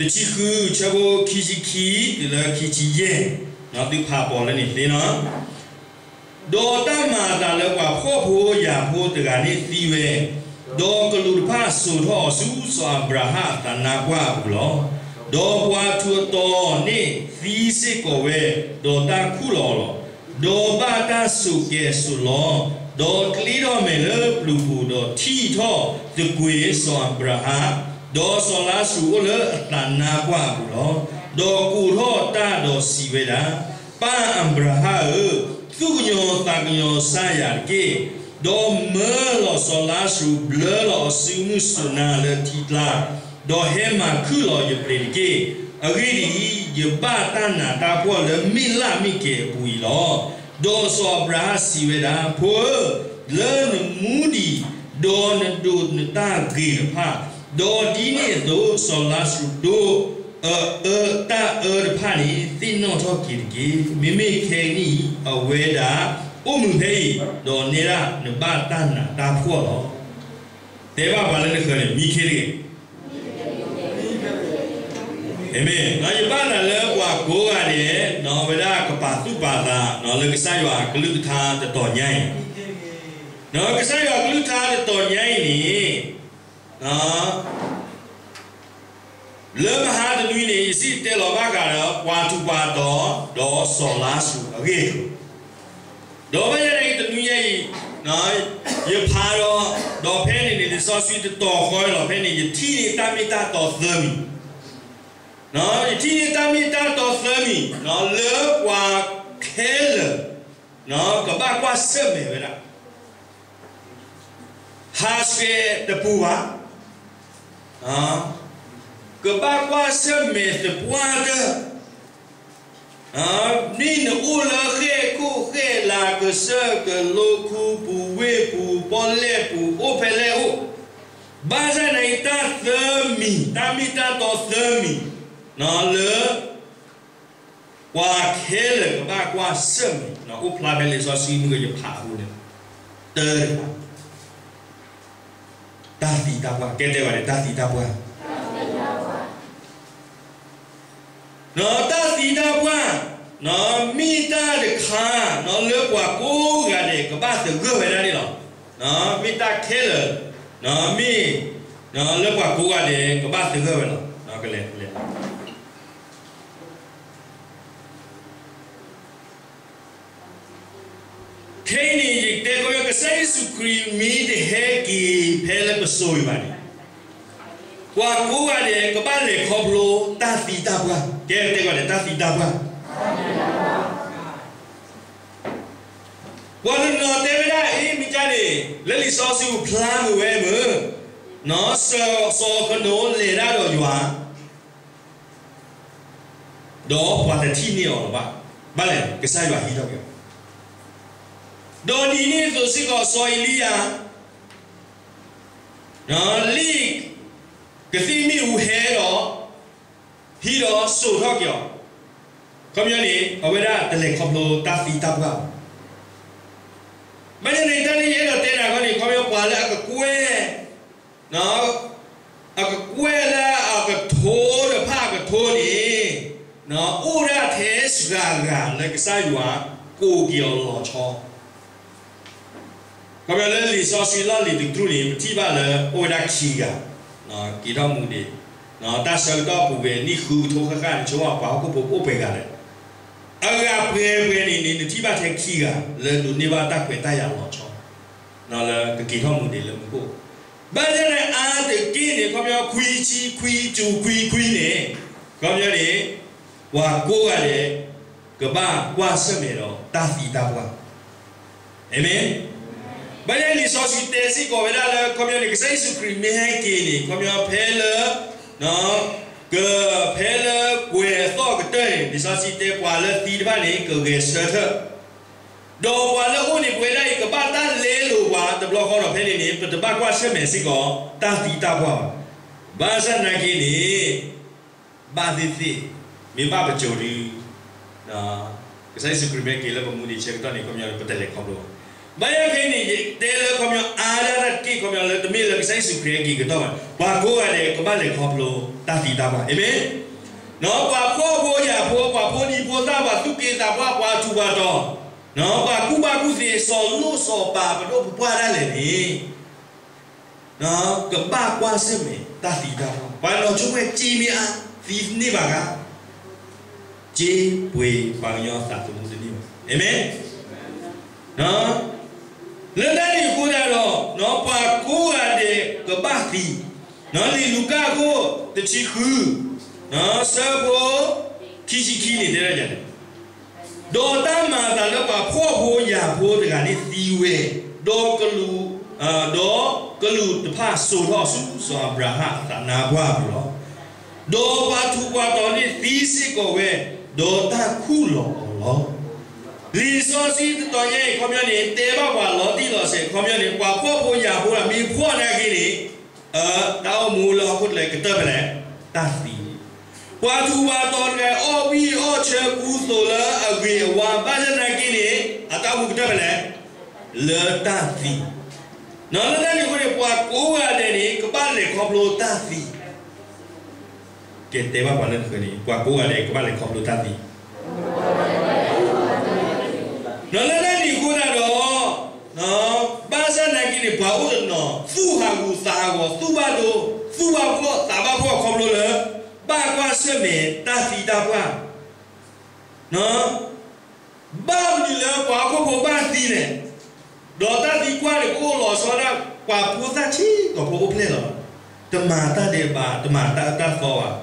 တဆံဃု ဆၢဖိခံဆံခံ တုၤလၢခံဆံယဲၢ်, သုဖးပိာ်လၢန့ၣ်သ့နီၤ. ဒီးတၢ်မၤအသးလၢပှၤဖှီၣ်ဖိယာ်ဖိတဂၤန့ၣ်သံဝဲ, ဒီးကလူးတဖၣ်စိာ်ထီၣ်အီၤဆူစီၤအၤဘြၤဟၣ်အသးနါပှၢ်အပူၤလီၤ. ဒီးပှၤထူးအတီၤန့ၣ်သံစ့ၢ်ကီးဝဲ, ဒီးတၢ်ခူၣ်လီၤအီၤလီၤ. ဒီးဘၣ်တၢ်စိာ်ကဲၤစိာ်လီၤ, ဒီးကျ့ထီၣ်အမဲာ်လၢပျုၤပူၤ, ဒီးထံၣ်ထီၣ်သကွ့ၤစီၤအၤဘြၤဟၣ်, ဒီးစီၤလါစရူးအိၣ်လၢအသးနါပှၢ်အပူၤလီၤ. ဒီးကိးထီၣ်တၢ်ဒီးစံးဝဲဒၣ်, ပၢ်အၤဘြၤဟၣ်ဧၢ, သူၣ်ကညီၤသးကညီၤစၢ်ယၤတက့ၢ်. ဒီးမၢလီၤစီၤလါစရူးဘျၢလီၤအစုမုၢ်စိၤနါလၢထံကျါ, ဒီးဟဲမၤခုၣ်လီၤယပျ့ၤတက့ၢ်. အဂ့ၢ်ဒ်အံၤ, ယဘၣ်တၢ်နးတၢ်ဖှီၣ်လၢမ့ၣ်လၣ်မ့ၣ်ကဲၤအပူၤအံၤလီၤ. ဒီးစီၤအၤဘြၤဟၣ်စံးဝဲဒၣ်, ဖိဧၢ, လၢနမူဒံး, ဒီးနဒိးနတၢ်ဂ့ၤတဖၣ်, ဒီးဒ်န့ၣ်အသိး စီၤလါစရူးဒိးအအၢတၢ်အၢတဖၣ်န့ၣ် သ့ၣ်နီၣ်ထီၣ်က့ၤတက့ၢ်. မ့မ့ၢ်ခဲကနံၣ်အံၤ အဝဲဒၣ်အိၣ်မုာ်ဖဲအံၤ, ဒီးနဲဒၣ်နဘၣ်တၢ်နးတၢ်ဖှီၣ်လီၤ. တဲဘၣ်ပှၤလၢနဃၢၤန့ၣ် မံခ့တဂ့ၤ. အၤမ့ၣ်. ယဘၣ်နၤလၢပှၤကိးဂၤဒဲး, အဝဲဒၣ်ကပာ်သူၣ်ပာ်သးလၢကစၢ်ယွၤအကလုၢ်ကထါတတီၤညါအံၤ, ကစၢ်ယွၤအကလုၢ်ကထါတတီၤညါအံၤန့ၣ် လၢမဟါတနွံန့ၣ် ယစံၣ်တဲၤတဲလီၤဘၣ်ဃးဒီး ပှၤထူးပှၤတီၤ ဒီးစီၤလါစရူးအဂ့ၢ်အကျိၤ, ဒီးဘၣ်ယဲန့ၣ်တနွံညါအံၤ, ယဖးဒီး, ဒီးဖဲန့ၣ်န့ၣ် လံာ်စီဆှံတတီၤဃီလီၤ. ဖဲန့ၣ် ယထံၣ်န့ၢ်တၢ်မ့ၢ်တၢ်တီသၢမံၤ, ယထံၣ်န့ၢ်တၢ်မ့ၢ်တၢ်တီသၢမံၤ, လၢပှၤခဲလၢာ် ကဘၣ်ကွၢ်ဆၢၣ်မဲာ်ဝဲဒၣ် ဟးဆှဲးတပူၤဘၣ်, ကဘၣ်ကွၢ်ဆၢၣ်မဲာ်သပှၢ်တၢၢ်, မ့ၢ်နအိၣ်လၢဃဲၣ်ခိၣ်ဃဲၣ်လၤ ကစၢၢ်ကလိခူပူၤ ဝ့ၢ်ပူၤ ပီၣ်လဲၣ်ပူၤ အိၣ်ဖဲလဲၣ်အိၣ်, ဘၣ်ဆၣ်သနာ်က့ တၢ်သၢမံၤ တၢ်မ့ၢ်တၢ်တီသၢမံၤ လၢ ပှၤခဲလၢာ်ကဘၣ်ကွၢ်ဆၢၣ်မဲာ် အိၣ်ဖျါဖဲလံာ်စီဆှံမုၢ်ကယဖးအဃိန့ၣ်, တၢ်တဖၣ်, တၢ်သံတၢ်ပှၢ်, ကဲတဲဝဲဒၣ် တၢ်သံတၢ်ပှၢ်, တၢ်သံတၢ်ပှၢ်, မ့ၢ်တၢ်တခါ လၢပှၤကိးဂၤဒဲး ကဘၣ်သဂၢၢ်ဝဲဒၣ်န့ၣ်လီၤ. မ့ၢ်တၢ်ခဲလၢာ်, မ့ၢ်လၢပှၤကိးဂၤဒဲး ကဘၣ်သဂၢၢ်ဝဲလီၤ. ကလဲၤ ကလဲၤ ခဲအံၤန့ၣ် ယတဲခီ ကစၢ်ယ့ၣ်ၡူးခရံာ်မ့ၢ်တဟဲက့ၤဖဲလၢပစိၤအံၤဘၣ်န့ၣ်, ပှၤကိးဂၤဒဲး ကဘၣ်လဲၤခီဖျိတၢ်သံတၢ်ပှၢ်, ကဲတဲဝဲဒၣ် တၢ်သံတၢ်ပှၢ်. ပှၤတနီၤတဲဝဲဒၣ်အံၤ မ့ၢ်ကန့ၣ် လၢလံာ်စီဆှံဖျါမုာ်ဝဲမုာ်, စီၤကနိးလဲၤတၢ်ဒီးယွၤ ဒီးပှၤတထံၣ်န့ၢ်အီၤလၢၤဘၣ်. ဘၣ်လဲၣ်, ကစၢ်ယွၤဟံးထီၣ်က့ၤအီၤ, ဒီးဒ်န့ၣ်အသိးစ့ၢ်ကီး စီၤအ့လံယၤ လံာ်ကသံၣ်မ့ၣ်အူဟဲဒီး ဟံးဒီးစိာ်ထီၣ်က့ၤအီၤ, ခီပညီန့ၣ် အဝဲဒၣ်တလဲၤခီဖျိတၢ်သံတၢ်ပှၢ်ဘၣ်. ဘၣ်ဆၣ်န့ၣ် တၢ်လၢယအဲၣ်ဒိးတဲနၤခီန့ၣ် ခီပညီပှၤလၢအကကွဲၢ် အကကွဲၢ်လၢအကထိတဖၣ်အကထိန့ၣ် အိၣ်ဒၣ်ထဲစှၤဂၤလၢကစၢ်ယွၤကိးက့ၤအီၤလီၤဆီ. ခီပညီလၢလံာ်စီဆှံလီၢ်လံၤတကတြူၢ်န့ၣ် ပထံၣ်ဘၣ်လၢအိၣ်ဝဲဒၣ်ခံဂၤ က့ၤထီၣ်မူဒံး, တၢ်ဆၢကတီၢ်ပူၤကွံာ်နံၣ်ဃုကထိဃၣ်ဃၣ်န့ၣ် ဆိကမိၣ်ပှၤဟီၣ်ခိၣ်ဖိအိၣ်ပှဲၤဂၤလဲၣ်. အဂၤပှဲၤပှဲၤန့ၣ်န့ၣ် နထံၣ်ဘၣ်ထဲခံဂၤ လၢဒိးန့ၢ်ဘၣ်တၢ်ခွဲးတၢ်ယာ်လီၤဆီ လၢကက့ၤထီၣ်မူဒံးလၢမူခိၣ်. ဘၣ်ဆၣ်န့ၣ် အါတက့ၢ်န့ၣ် ခီပညီခွံဆံခွံ ကၠူၤခွံခွံန့ၣ် ခီပညီန့ၣ် ပှၤကိးဂၤဒဲး ကဘၣ်ကွၢ်ဆၢၣ်မဲာ်ဒီးတၢ်သံတၢ်ပှၢ်. အၤမ့ၣ်. ဘၣ်ဆၣ်လံာ်စီဆှံတဲစ့ၢ်ကီးဝဲဒၣ်လၢ ခီပညီန့ၣ် ကစၢ်ယ့ၣ်ၡူးခရံာ်မ့ၢ်ဟဲက့ၤန့ၣ် ခီပညီဖဲလၢ ကဖဲလၢကွဲၤအသီၣ်ကတၢၢ်န့ၣ် လံာ်စီဆှံတဲပှၤလၢသံတဖၣ်န့ၣ် ကဂဲၤဆၢထၢၣ် ဒီးပှၤလၢအိၣ်န့ၣ်ပဝဲဒၣ်အံၤ ကဘၣ်တၢ်လဲလိာ်ပှၤတဘျီဃီဒီးဖဲန့ၣ်န့ၣ် ပတဘၣ်ကွၢ်ဆၢၣ်မဲာ်စ့ၢ်ကီး တၢ်သံတၢ်ပှၢ်ဘၣ်. ဘၣ်ဆၣ်သနာ်က့န့ၣ် ဘၣ်သ့ၣ်သ့ၣ် မ့ၢ်ဘၣ်ပစိၤဒု ကစၢ်ယ့ၣ်ၡူးခရံာ်မ့ၢ်က့ၤလၢပမူဒံးဆၢကတီၢ်န့ၣ် ခီပညီပတလဲၤခီဖျိဘၣ်. ဘၣ်ဆၣ်ခဲအံၤန့ၣ် ယတဲလၢခီပညီအါဒၣ်တၢ်တက့ၢ် ခီပညီလၢတမ့ၢ်လၢကစၢ်ယ့ၣ်ၡူးခရံာ်ဟဲက့ၤကတီၢ်ဘၣ်, ပှၤကိးဂၤဒဲးကဘၣ်လဲၤခီဖျိတၢ်သံတၢ်ပှၢ်, အၤမ့ၣ်. ပှၤဖှီၣ်ဖိယာ်ဖိ, ပှၤဖိဒံဖိသၣ်, ပှၤသူၣ်က့သးပှၢ်, ပှၤထူးပှၤတီၤ, ပှၤကူၣ်ဘၣ်ကူၣ်သ့, စီၤလိၣ်စီၤပၤ, ပဒိၣ်ပပှၢ်ဒၣ်လဲာ်န့ၣ် ကဘၣ်ကွၢ်ဆၢၣ်မဲာ်တၢ်သံတၢ်ပှၢ်. ပှၤနီၢ်ဆိကမိၣ်ဝဲ စ့မ့ၢ်အါ, သံန့ၢ်ဘၣ်ဂ့ၤ, စ့ပှ့ၤပှၤကညီသးသမူတန့ၢ်ဘၣ်, အၤမ့ၣ်. လၢတၢ်န့ၣ်အဃိသတးဒီး ပှၤကိးဂၤဒဲးကဘၣ်သံ, လံာ်လူၤကၣ်အခိၣ်တဆံဃု, ဆၢဖိခံဆံခံန့ၣ် တဲဒ်လဲၣ်, ဒီးတၢ်မၤအသးလၢပှၤဖှီၣ်ဖိယာ်ဖိတဂၤန့ၣ်သံဝဲ, ဒီးကလူး, ဒီးကလူးတဖၣ်စိာ်ထီၣ်ဆူ စီၤအၤဘြၤဟၣ်အသးနါပှၢ်အပူၤလီၤ. ဒီးပှၤထူးပှၤတီၤန့ၣ်သံစ့ၢ်ကီးဝဲ, ဒီးတၢ်ခူၣ်လီၤအီၤလီၤ. လံာ်စီဆှံတတီၤညါအံၤ ခီပညီန့ၣ် တဲဘၣ်ပှၤလီၤတံၢ်လီၤဆဲး, ခီပညီန့ၣ် ပှၤဖှီၣ်ဖိယာ်ဖိတဂၤမ့ၢ်ဖှီၣ်နာ်က့န့ၣ် တၢ်အိၣ်မူလၢဟီၣ်ခိၣ်ချၢကတၢၢ်ဖဲလဲၣ်, တၢ်သံ. ပှၤထူးပှၤတီၤတဂၤအီၣ်ဝံၣ်အီၣ်ဆၢကူသိးလၢအဂ့ၤအဝါ ဘၣ်ဆၣ်နာ်က့န့ၣ် အတၢ်အိၣ်မူကတၢၢ်ဖဲလဲၣ်, လၢတၢ်သံ. လၢတၢ်န့ၣ်အဃိန့ၣ် ပှၤကိးဂၤဒဲးန့ၣ် ကဘၣ်လဲၤခီဖျိတၢ်သံ. ကဲတဲဘၣ်ပှၤလၢနဃၢၤန့ၣ် ပှၤကိးဂၤဒဲးကဘၣ်လဲၤခီဖျိတၢ်သံ. ဒီးလၢတၢ်န့ၣ်အဃိသတးဒီး ဘၣ်ဆၣ်နာ်က့န့ၣ် ပှၤအိၣ်တနီၤ သူၣ်ဟးဂူာ်သးဟးဂီၤ သူၣ်ဘၣ်ဒိ သူၣ်ဘၣ်ဖှီၣ်သးဘၣ်ဖှီၣ်ခီဖျိလၢ ဘၣ်ကွၢ်ဆၢၣ်မဲာ်တၢ်သံတၢ်ပှၢ်. ဘၣ်မနုၤလၢပှၤဟီၣ်ခိၣ်ဖိဘၣ်သံလဲၣ်. ဒီးတၢ်သံကွၢ်န့ၣ် ကအိၣ်လီၤဆီဒၣ် ပှၤဖိသၣ်ဆံးကိာ်ဖိအိၣ်ဖျဲၣ်လီၤ. တမၤတၢ်ဒဲးဘး တမၤတၢ်အၢတၢ်သီဘၣ်,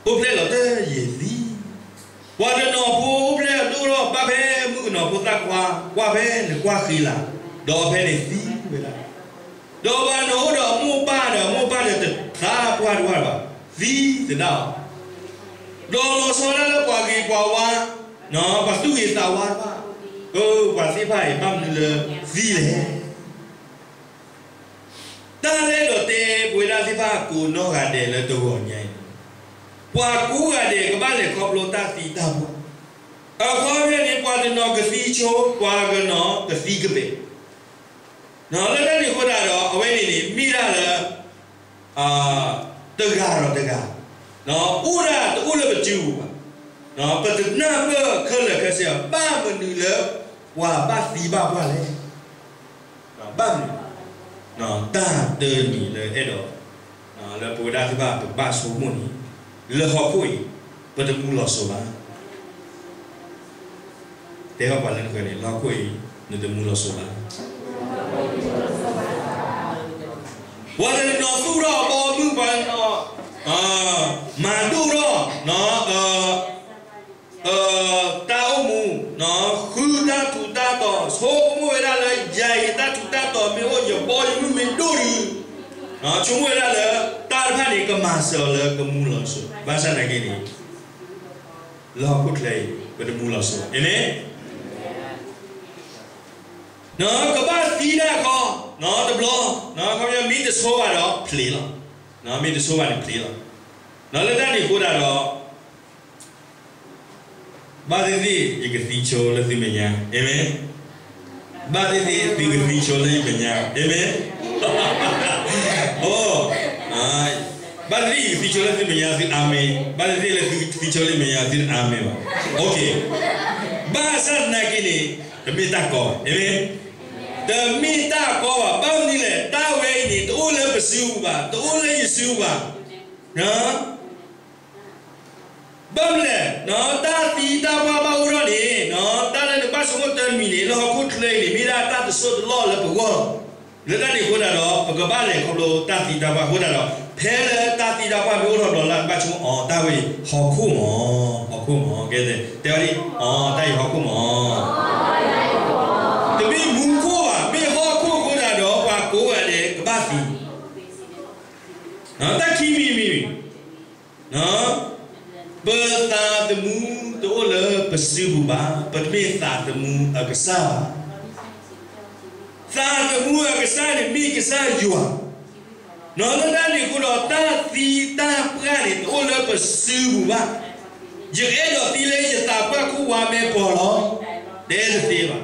အိၣ်ဖျဲၣ်လီၤတယဲၢ်သံ. ပှၤတနီၤဖိအိၣ်ဖျဲၣ်ဒိၣ်ထီၣ် ဘၣ်ဖဲမုၣ်ကနီၤဖိသၣ်ခွါ ကွၢ်ဖဲလဲၤကွၢ်ဃ့လၢ်, ဒီးဖဲန့ၣ်သံဝဲဒၣ်. ဒီးပှၤနီၢ်အိၣ်ဒီးအမိၢ်ပၢ်ဒီး အမိၢ်ပၢ်ဒီးတသးပှၢ်တဝၢ်ဘၣ်, သံသဒၣ်အီၤ. ဒီးလီၤဆီဒၣ်လၢပှၤဂ့ၤပှၤဝါ, ပှၤသူၣ်ဂ့ၤသးဝါတဖၣ်, ပှၤသ့ၣ်တဖၣ်အံၤ ဘၣ်မနုၤလၢသံလဲၣ်. တၢ်အဲၣ်ဒိးတဲပဝဲဒၣ်သ့ၣ်တဖၣ်ကိးနီၢ်ဂၤဒဲးလၢတဂီၤညါအံၤ, ပှၤကိးဂၤဒဲးကဘၣ်လဲၤခီဖျိတၢ်သံတၢ်ပှၢ်. အခီပညီန့ၣ် ပှၤတနီၤကသံဆိ ပှၤတနီၤကသံကပဲာ်. လၢတၢ်န့ၣ်အဃိသတးဒီး အဝဲန့ၣ်န့ၣ် မ့ၢ်ဒၣ်လၢ တဂၤဒီးတဂၤ အိၣ်ဒၣ်တအိၣ်လၢပစုပူၤဘၣ်. ပတနၢ်ပၢၢ်ခဲလၢာ်ခဲဆ့ဘၣ် ဘၣ်မနုၤလၢပှၤဘၣ်သံဘၣ်ပှၢ်လဲၣ်. ဘၣ်မနုၤ, တၢ်တမံၤလၢအဲၣ်ဒိး လၢပဝဲဒၣ်သ့ၣ်တဖၣ်ပကဘၣ်ဆိကမိၣ်န့ၣ်, လၢဟီၣ်ခိၣ်အံၤ ပတမူလီၤစိၤဘၣ်. တဲဘၣ်ပှၤလၢနဃၢၤန့ၣ် လၢဟီၣ်ခိၣ်အံၤ နတမူလီၤစိၤဘၣ်. ပှၤတနီၤသူၣ်ထီၣ်အဘီအမုၢ်, ပှၤတနီၤ မၤဒိၣ်ထီၣ် တၢ်အိၣ်မူ, ဃုတၢ်ထူးတၢ်တီၤ, ဆိကမိၣ်ဝဲဒၣ်လၢ ယၤအံၤတၢ်ထူးတၢ်တီၤမ့ၢ်အိၣ် ယဘီယမုၢ်မ့ၢ်ဒိၣ်ဒုး, ဆိကမိၣ်ဝဲဒၣ်လၢ တၢ်တဖၣ်န့ၣ် ကမၤစၢၤအီၤလၢကမူလီၤစိၤ, ဘၣ်ဆၣ်နာ်က့န့ၣ် လၢဟီၣ်ခိၣ်ချၢအံၤ ပတမူလီၤစိၤ, အၤမ့ၣ်. ကဘၣ်သံတၢ်ခီ, တဘျီ, ခီပညီမ့ၢ်တဆိဘၣ်ဒီးဖျ့လီၤ, မ့ၢ်တဆိဘၣ်န့ၣ်ဖျ့လီၤ. လၢတၢ်န့ၣ်အဃိသတးဒီး ဘၣ်သ့ၣ်သ့ၣ် ယကသံဆိလၢသုမဲာ်ညါ, အၤမ့ၣ်. ဘၣ်သ့ၣ်သ့ၣ် သုကသံဆိလၢယမဲာ်ညါ, အၤမ့ၣ်. အိ, ဘၣ်သ့ၣ်သ့ၣ် ယကသံဆိလၢသုမဲာ်ညါ သုအၤမ့ၣ်, ဘၣ်သ့ၣ်သ့ၣ်လၢသုသံဆိလၢယမဲာ်ညါ သုအၤမ့ၣ်ဘၣ်. ဘၣ်ဆၣ်သနာ်က့န့ၣ် တမ့ၢ်တၢ်ကီဘၣ်, အၤမ့ၣ်. တမ့ၢ်တၢ်ကီဘၣ်, ဘၣ်မနုၤလဲၣ်, တၢ်ဝဲအံၤန့ၣ် တအိၣ်လၢပစုပူၤဘၣ်, တအိၣ်လၢယစုပူၤဘၣ်. ဘၣ်မနုၤလဲၣ်, တၢ်သံတၢ်ပှၢ်ဘၣ်အိၣ်ထီၣ်န့ၣ်, တၢ်လၢနဘၣ်ဆိကမိၣ်တမံၤန့ၣ် လၢဟီၣ်ခိၣ်ချၢအံၤန့ၣ် မ့ၢ်ဒၣ်တၢ်တစိၢ်တလီၢ်လၢပဂီၢ်လီၤ. လၢတၢ်န့ၣ်အဃိသတးဒီး ပကဘၣ်လဲၤခီဖျိတၢ်သံတၢ်ပှၢ်အဃိသတးဒီး ဖဲလၢတၢ်သံတၢ်ပှၢ်မ့ၢ်အိၣ်ထီၣ်ဘျီလၢ နဘၣ်ဆိကမိၣ်အီၤ တၢ်ဝဲအံၤဟီၣ်ခိၣ်မး, ဟီၣ်ခိၣ်မး, ကဲ, တဲဝဲဒၣ်, အီ, တၢ်အံၤဟီၣ်ခိၣ်မး. တမ့ၢ်မူခိၣ်ဘၣ်, မ့ၢ်ဟီၣ်ခိၣ်အဃိသတးဒီး ပှၤကိးဂၤဒဲးကဘၣ်သံ. တၢ်ခံမံၤမံၤ, ပသးသမူတအိၣ်လၢပစုပူၤဘၣ်, ပတမ့ၢ်သးသမူအကစၢ်ဘၣ်. သးသမူအကစၢ်န့ၣ်မ့ၢ်ကစၢ်ယွၤ. လၢတၢ်န့ၣ်အဃိဒီး တၢ်သံတၢ်ပှၢ်န့ၣ် တအိၣ်လၢပစုပူၤဘၣ်. ယအဲၣ်ဒိးသံလၢယသးပှၢ်ခိၣ်ဝါမဲာ်ပီၤလီၤ, တဲတသ့ဘၣ်.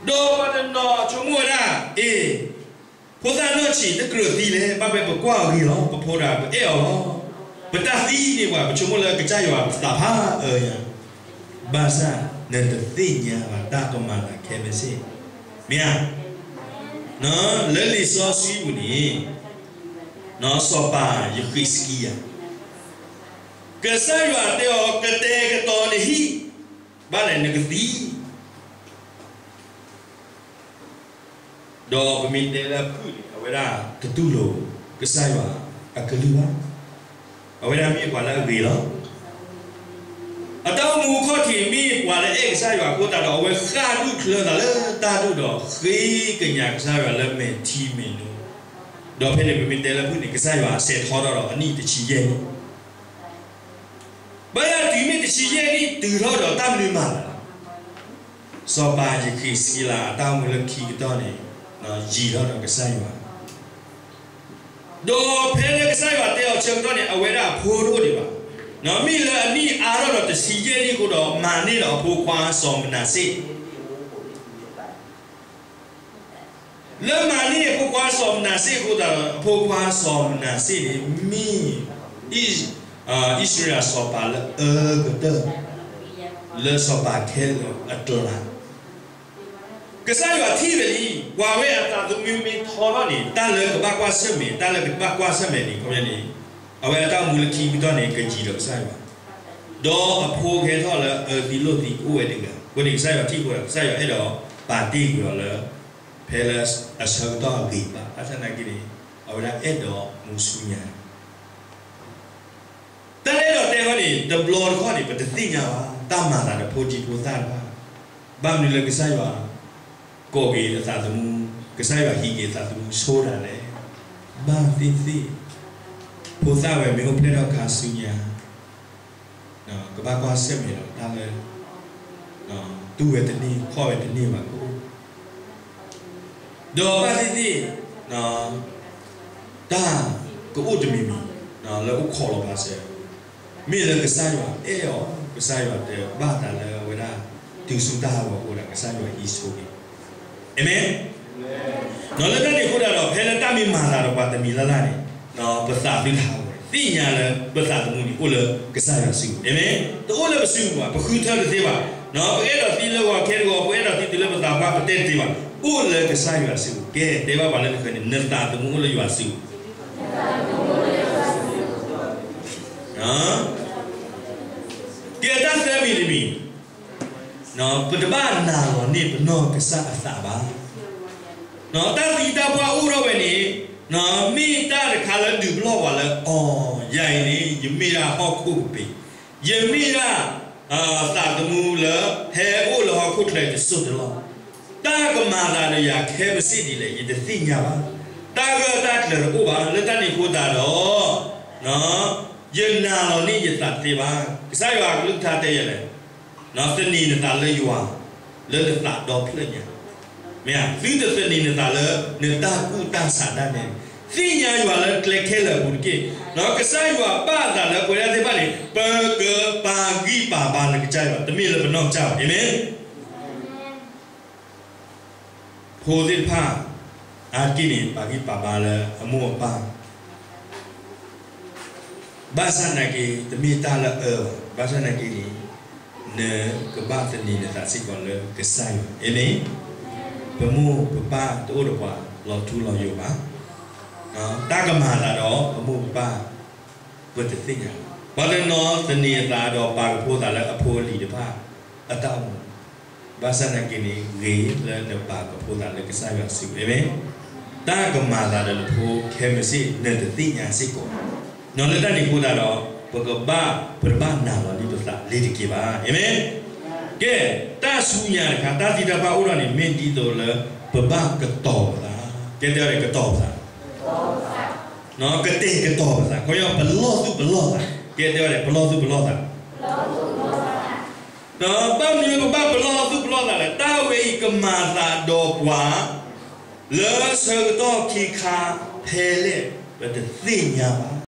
ဒီးပှၤတနီၤဆိကမိၣ်ဝဲဒၣ်, အ့, ဖိသၣ်နီၢ်ဆံးတကြၢးသံလဲၣ်, ဘၣ်ဖဲပကွၢ်အီၤဂ့ၤလီၤ, ပဖိဒၣ်ပအဲၣ်အီၤလီၤ, ပတၢ်သံန့ၢ်ပှၤ, ပဆိကမိၣ်လၢကစၢ်ယွၤပသးဖးအၢညါ, ဘၣ်ဆၣ်နတသ့ၣ်ညါဘၣ်တၢ်ကမၤသးခဲမုၢ်ဆ့ၣ်, မ့ၢ်ဧါ. လၢလံာ်စီဆှံပူၤန့ၣ်, စီၤပၤယဃံးစကံယၤ, ကစၢ်ယွၤတဲအီၤ ကတဲာ်ကတီၤနဟံၣ်, ဘၣ်လဲၣ်နကသံ ဒီးပမ့ၢ်တဲလၢအဖုၣ်န့ၣ် အဝဲဒၣ်တတူၢ်လိာ်ကစၢ်ယွၤအကလုၢ်ဘၣ်. အဝဲဒၣ်မ့ၢ်ပှၤလၢအဂ့ၤလီၤ. အတၢ်အိၣ်မူခီၣ်ထံးမ့ၢ်ပှၤလၢအအဲၣ်ကစၢ်ယွၤအဃိသတးဒီး အဝဲဃၣ်ဒူၣ်ချၢသးလၢတၢ်ဒူၣ်ဒီး ဃ့ကညးကစၢ်ယွၤလၢမဲာ်ထံမဲာ်နိ, ဒီးဖဲန့ၣ်ပမ့ၢ်တဲလၢဖုၣ်န့ၣ် ကစၢ်ယွၤစဲးထီထီၣ်ဒီးအနံၣ်တဆံယဲၢ်နံၣ် ဘၣ်ယၤတုၤမ့ၢ်တဆံယဲၢ်နံၣ်တုၤထီၣ်ဒီးတၢ်မနုၤမၤသးလီၤ. စီၤပၤယဃံးစကံလးအတၢ်အိၣ်မူလၢခံကတၢၢ်န့ၣ် ယံၤထီၣ်ဒီးကစၢ်ယွၤ, ဒီးဖဲလၢကစၢ်ယွၤတဲအီၤဆၢကတီၢ်န့ၣ် အဝဲဒၣ်အဖိတအိၣ်ဒံးဘၣ်. မ့ၢ်လၢအနံၣ်အါထီၣ်ဒီးတဆံယဲၢ်နံၣ်အဃိဒီး မၤန့ၢ်ဒီးအဖိခွါစီၤမနၤၡ့ လၢမၤန့ၢ်အဖိခွါစီၤမနၤၡ့အဃိသတးဒီး အဖိခွါစီၤမနၤၡ့န့ၣ် မ့ၢ်အံၣ်စရ့လးစီၤပၤလၢအအၢကတၢၢ် လၢစီၤပၤခဲလၢာ်အကျါ, ကစၢ်ယွၤထံၣ်ဝဲလံ, ပှၤဝဲအသးသမူမ့ၢ်ထီထီၣ်န့ၣ် တၢ်လၢကဘၣ်ကွၢ်ဆၢၣ်မဲာ်, တၢ်လၢကဘၣ်ကွၢ်ဆၢၣ်မဲာ်န့ၣ် ခီပညီန့ၣ် အဝဲအတၢ်အိၣ်မူလၢခံကတၢၢ်န့ၣ် ကယံၤဒီးကစၢ်ယွၤ, ဒီးအဖိကဟဲထီၣ်လၢအအၢသံလိၣ်သံကအိၣ်ဝဲတဂၤ, အဃိန့ၣ်ကစၢ်ယွၤထံၣ်အဃိဒီး ကစၢ်ယွၤအဲၣ်ဒိးပာ်တ့ၢ်ကွံာ်အီၤလၢ ဖဲလၢအဆၢကတီၢ်အဂ့ၤဘၣ်, ဘၣ်ဆၣ်သနာ်က့န့ၣ် အဝဲဒၣ်အဲၣ်ဒိးမူဆူညါ တၢ်အဲၣ်ဒိးတဲခီန့ၣ် တဘျီတခီၣ်န့ၣ် ပတသ့ၣ်ညါဘၣ် တၢ်မၤသးဒီးဖိဒံဖိသၣ်တဖၣ်, ဘၣ်မနုၤလၢကစၢ်ယွၤ ကိးက့ၤအသးသမူ, ကစၢ်ယွၤဟံးက့ၤအသးသမူဆိဒၣ်လဲာ်, ဘၣ်သ့ၣ်သ့ၣ် ဖိသၣ်ဝဲမ့ၢ်အိၣ်ဖျဲၣ်ထီၣ်ခါဆူညါ ကဘၣ်ကွၢ်ဆၢၣ်မဲာ်ဒီးတၢ်လၢ တူၢ်ဝဲတန့ၢ် ခီၣ်ဝဲတန့ၢ်ဘၣ်ကအိၣ်, ဒီးဘၣ်သ့ၣ်သ့ၣ် တၢ်ကအိၣ်တမံၤမံၤ လၢအိၣ်ခိးလီၤပာ်စၢၤ, မ့ၢ်လၢကစၢ်ယွၤအဲၣ်အီၤ, ကစၢ်ယွၤတဲဘၣ်သးလၢအဝဲဒၣ် တုၤဆူတၢ်ဟးဂီၤအဃိဒီး ကစၢ်ယွၤဟံးဆိက့ၤ အၤမ့ၣ်. လၢတၢ်န့ၣ်အဃိသတးဒီး ဖဲလၢတၢ်မ့ၢ်မၤသးဒီးပှၤတမံၤလၢ်လၢ်န့ၣ် ပသးသုတဟးဂီၤ, သ့ၣ်ညါလၢပသးသမူန့ၣ် အိၣ်လၢကစၢ်ယွၤစုပူၤ, အၤမ့ၣ်. တအိၣ်လၢပစုပူၤဘၣ်, ပဃုထၢတသ့ဘၣ်, ပအဲၣ်ဒိးသံလၢဂီၤခဲတဂီၤ, ပအဲၣ်ဒိးသံတုၤလၢပသးပှၢ် ပတဲတသ့ဘၣ်, အိၣ်လၢကစၢ်ယွၤစုပူၤ, ကဲ တဲဘၣ်ပှၤလၢနဃၢၤန့ၣ် နသးသမူအိၣ်လၢယွၤစုပူၤ ကဲ တၢ်သၢမံၤတမံၤ, ပတဘၣ်နာ်လီၤန့ၢ်ပနီၢ်ကစၢ်အသးဘၣ်. တၢ်သံတၢ်ပှၢ်အိၣ်ထီၣ်ဝဲန့ၣ် မ့ၢ်တၢ်တခါလၢဒုးပလီၢ်ပှၤလၢအီၤ, ယၤအံၤန့ၣ် ယမ့ၢ်ဒၣ်ဟီၣ်ခိၣ်ကပ့ၤ, ယမ့ၢ်ဒၣ် သးသမူလၢဟဲအိၣ်လၢဟီၣ်ခိၣ်ချၢတစိၢ်တလီၢ်, တၢ်ကမၤသးဒီးယၤခဲမုၢ်ဆ့ၣ်ဒ်လဲၣ် ယတသ့ၣ်ညါဘၣ်. တၢ်ဂၢၢ်တၢ်ကျၢၤတအိၣ်ဘၣ်, လၢတၢ်န့ၣ်အဃိသတးဒီး ယနာ်လီၤန့ၢ်ယသးတသ့ဘၣ်. ကစၢ်ယွၤအကလုၢ်ကထါတဲယၤလဲၣ်, သန့ၤနသးလၢယွၤ လၢနသးဒီဖျၢၣ်ညါ, မ့ၢ်ဧါ, သုတသန့ၤနသးလၢနတၢ်ကူၣ်တၢ်ဆးဒၣ်နဲ, သ့ၣ်ညါယွၤလၢကျဲခဲလၢာ်အပူၤတက့ၢ်. ကစၢ်ယွၤဘၣ်သးလၢပဝဲဒၣ်သ့ၣ်တဖၣ်န့ၣ် ပကပာ်ဂံၢ်ပာ်ဘါလၢကစၢ်ယွၤ, တမ့ၢ်လၢပနီၢ်ကစၢ်ဘၣ်, အၤမ့ၣ်. ဖိသ့ၣ်တဖၣ် အါတက့ၢ်န့ၣ် ပာ်ဂံၢ်ပာ်ဘါလၢအမိၢ်အပၢ်, ဘၣ်ဆၣ်သနာ်က့ တမ့ၢ်တၢ်လၢအအၢဘၣ်, ဘၣ်ဆၣ်သနာ်က့န့ၣ် နကဘၣ်သန့ၤနသးစ့ၢ်ကီးလၢကစၢ်ယွၤ, အၤမ့ၣ်. ပမိၢ်ပပၢ်တအိၣ်ဒီးပှၤလီၤထူလီၤယိာ်ဘၣ်, တၢ်ကမၤသးဒီးပမိၢ်ပပၢ် ပတသ့ၣ်ညါဘၣ်. ပှၤတနီၤသန့ၤအသးဒီးပာ်ကဖိသးလၢအဖိအလံၤတဖၣ်အတၢ်အိၣ်မူ, ဘၣ်ဆၣ်သနာ်က့န့ၣ် ဂ့ၤလၢနပာ်ကဖိသးလၢကစၢ်ယွၤစုပူၤ, အၤမ့ၣ်. တၢ်ကမၤသးဒီးနဖိခဲမုၢ်ဆ့ၣ် နတသ့ၣ်ညါစ့ၢ်ကီး, လၢတၢ်န့ၣ်အဃိသတးဒီး ပကဘၣ် ပတဘၣ်နာ်လီၤန့ၢ်ပသးလၢတက့ၢ်ဘၣ်, အၤမ့ၣ်. ကဲ တၢ်ဆူညါတခါ တၢ်သံတၢ်ပှၢ်အိၣ်ထီၣ်န့ၣ် မ့ၢ်ဒ်သိးလၢ ပဘၣ်ကတီၤပသး, ကဲတဲအီၤန့ၣ် ကတီၤပသး ကတဲာ်ကတီၤပသး, ခီပညီ ပလီၢ်သူၣ်ပလီၢ်သး, ကဲတဲအီၤန့ၣ် ပလီၢ်သူၣ်ပလီၢ်သး, ဒီးဘၣ်မနုၤပဘၣ်ပလီၢ်သူၣ်ပလီၢ်သးလဲၣ်, တၢ်ဝဲအံၤကမၤသးဒီးပှၤ လၢဆၢကတီၢ်ခံခါဖဲလဲၣ် ပတသ့ၣ်ညါဘၣ်.